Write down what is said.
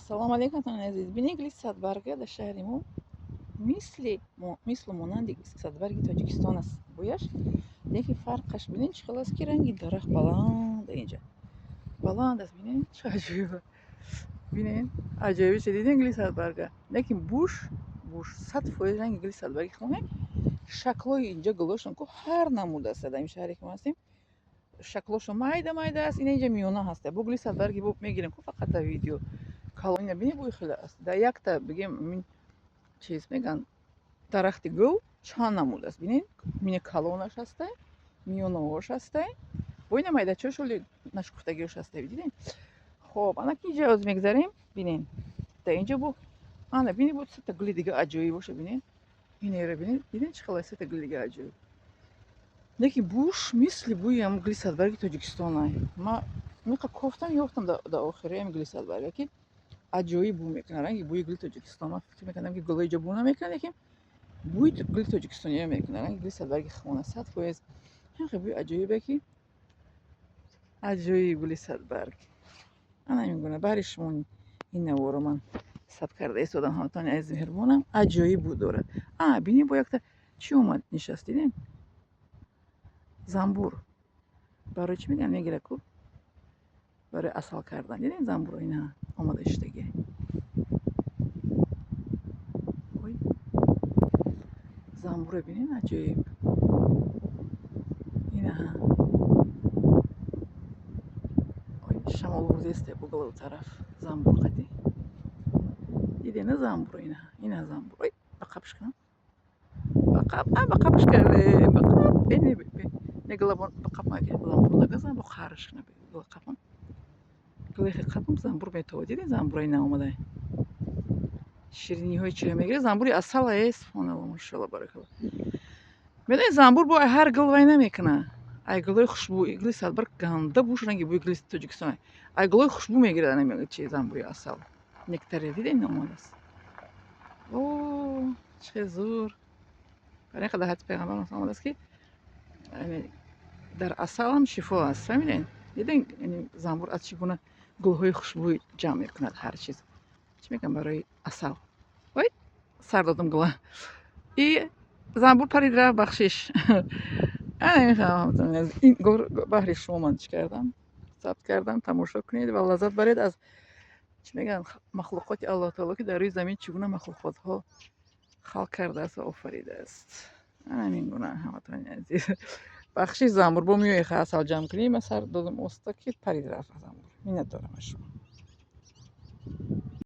Салом алейкум, ҳамватанони азиз. Бинед, гули садбарга дар шаҳри мо мисли мислу монанди садбарги Тоҷикистон аст бӯяш, лекин фарқаш, бинед, чӣ хел аст, ки ранги дарахт баланд, инҷа баланд аст. Бинед, чӣ аҷоиба! Бинед, аҷоибиша дидем, гули садбарга, лекин бӯш 100% ранги гули садбарги худаме. Шаклҳои инҷа гулошон ку ҳар намуд аст. Дар ин шаҳре ки мо ҳастем, шаклошон майда майда аст. Ина инҷа миёна ҳаста. Бо гули садбарги бо мегирем ку фақат дар видео калон. Ина бинед, бӯи хеле аст. Дар якта, бигем, чиз меган, дарахти гул чанд намуд аст. Бинед, мине калонаш ҳастай, миёнаош ҳастай, бо ина майдачаош, оли нашукуфтагиош ҳастай. Дидем. Хоб, ана ки инҷа оз мегзарем. Бинед, дар инҷа бо ана, бинед, бо сета гули дига аҷоиб боша. Бинед, инеро бинед. Дидед, чӣ хел сета гули дига аҷоиб, лекин бӯш мисли бӯи ҳам гули садбарги Тоҷикистон ай. Ма миқа кофтам, ёфтам, дар охири ҳами гули садбарга, ки аҷоиб бӯ мекунад, ранги бӯи гули Тоҷикистон. Ман фикр мекардам, ки гулҳо инҷо бӯ намекунад, лекин бӯи гули тоҷикистониро мекунад, ранги гули садбарги хона 100%. Ҳамхел бӯи аҷоибе, ки аҷоиб гули садбарг. Ана ҳамин гуна баҳри шумо ин наворо ман сабт карда истодам, ҳамватанони азизи меҳрубонам. Аҷоиб бӯ дорад. А бинед, бо якта чӣ омад нишаст, дидем, занбур. Барои чӣ мегӯям, мегирад ку барои асал кардан. Дидем, занбуро ина омада иштаги. Ой, занбуро бинед, аҷоиб инаҳа. Ой, шамол бурдесте бо голу тараф занбур қади. Дидед на занбуро? Инаҳа, ина занбур. Ой, ба қапш кунам, ба қап, а ба қапш кардем, ба қап. Не, гула ба қап занбур нагазам, бо қарш кунам, гула қапам, гулехи қапам, занбур метова. Дидед, занбура ина омада, шириниҳои чой мегирад. Занбури асал е, субҳоналло, машалло, баракалло. Медонед, занбур бо ҳар гул вай намекунад, ай гулҳои хушбӯ. Гули садбарг ганда буш, ранги бӯи гули Тоҷикистон. Ай гулҳои хушбӯ мегирад чи занбури асал. Нектаре дидед, ина омадааст. О, чӣ хел зур! Барои ин қадар ҳадиси пайғамбар омадааст, ки дар асалам шифо аст. Фаҳмидед? Дидед, занбур аз чӣ гуна гулҳои хушбӯй ҷамъ мекунад ҳар чиз, чӣ мегӯям, барои асал. Ой, сар додам гула, и занбур парид, рафт. Бахшиш. Ин баҳри шумо ман чӣ кардам, сабт кардам. Тамошо кунед ва лаззат баред аз, чӣ мегӯянд, махлуқоти Аллоҳ таоло, ки дар рӯи замин чӣ гуна махлуқотҳо халқ кардааст ва офаридааст. Ҳамин гуна, ҳамватанони азиз. Бахшиш, занбур, бо меои асал ҷамъ кунӣ. Ман сар додам оста, ки парид, рафт занбур. Миннатдорам аз шумо.